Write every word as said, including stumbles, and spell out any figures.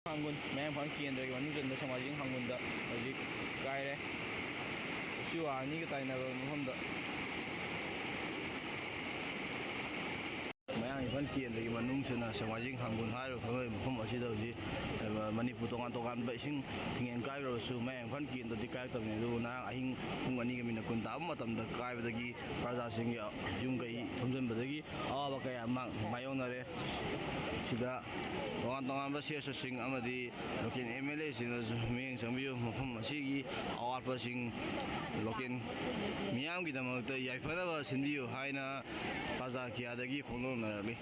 ꯍꯥꯡꯒꯨꯟ, ꯃꯌꯥꯡ ꯏꯝꯐꯥꯜ ꯀꯦꯟꯗ꯭ꯔꯒꯤ ꯃꯅꯨꯡ ꯆꯟꯕ ꯁꯦꯛꯃꯥꯏꯖꯤꯡ ꯍꯥꯡꯒꯨꯟꯗ ꯍꯧꯖꯤꯛ ꯀꯥꯏꯔꯦ꯫ ꯎꯆꯤꯋꯥ ꯑꯅꯤꯒ ꯇꯥꯏꯅꯕ ꯃꯐꯝꯗ꯫ ꯃꯌꯥꯡ ꯏꯝꯐꯥꯜ ꯀꯦꯟꯗ꯭ꯔꯒꯤ ꯃꯅꯨꯡ ꯆꯟꯅ ꯁꯦꯛꯃꯥꯏꯖꯤꯡ ꯍꯥꯡꯒꯨꯟ ꯍꯥꯏꯔꯤꯕ ꯈꯪꯅꯔꯤꯕ ꯃꯐꯝ ꯑꯁꯤꯗ ꯍꯧꯖꯤꯛ, ꯑ, ꯃꯅꯤꯄꯨꯔ ꯇꯣꯉꯥꯟ ꯇꯣꯉꯥꯟꯕ ꯏꯁꯤꯡ ꯊꯤꯡꯉꯦꯟ ꯀꯥꯏꯈ꯭ꯔꯕꯁꯨ ꯃꯌꯥꯡ ꯏꯝꯐꯥꯜ ꯀꯦꯟꯗ꯭ꯔꯗꯤ ꯀꯥꯏꯔꯛꯇꯕꯅꯤ꯫ ꯑꯗꯨꯕꯨ ꯉꯔꯥꯡ ꯑꯍꯤꯡ ꯄꯨꯡ ꯑꯅꯤꯒ ꯃꯤꯅꯠ ꯀꯨꯟ ꯇꯥꯕ ꯃꯇꯝꯗ ꯀꯥꯏꯕꯗꯒꯤ ꯄ꯭ꯔꯖꯥꯁꯤꯡꯒꯤ ꯌꯨꯝ ꯀꯩ ꯊꯨꯝꯖꯤꯟꯕꯗꯒꯤ ꯑꯋꯥꯕ ꯀꯌꯥ ꯃꯥ-, ꯃꯥꯌꯣꯛꯅꯔꯦ꯫ ꯁꯤꯗ ꯇꯣꯉꯥꯟ ꯇꯣꯉꯥꯟꯕ ꯁꯤ ꯑꯦꯁ ꯑꯣꯁꯤꯡ ꯑꯃꯗꯤ ꯂꯣꯀꯦꯜ ꯑꯦꯝ ꯑꯦꯜ ꯑꯦꯁꯤꯡꯅꯁꯨ ꯃꯤꯠꯌꯦꯡ ꯆꯪꯕꯤꯌꯨ, ꯃꯐꯝ ꯑꯁꯤꯒꯤ ꯑꯋꯥꯠꯄꯁꯤꯡ ꯂꯣꯀꯦꯜ ꯃꯤꯌꯥꯝꯒꯤꯗꯃꯛꯇ ꯌꯥꯏꯐꯅꯕ ꯁꯤꯟꯕꯤꯌꯨ ꯍꯥꯏꯅ ꯄ꯭ꯔꯖꯥ ꯀꯌꯥꯗꯒꯤ ꯐꯣꯡꯗꯣꯛꯅꯔꯛꯂꯤ꯫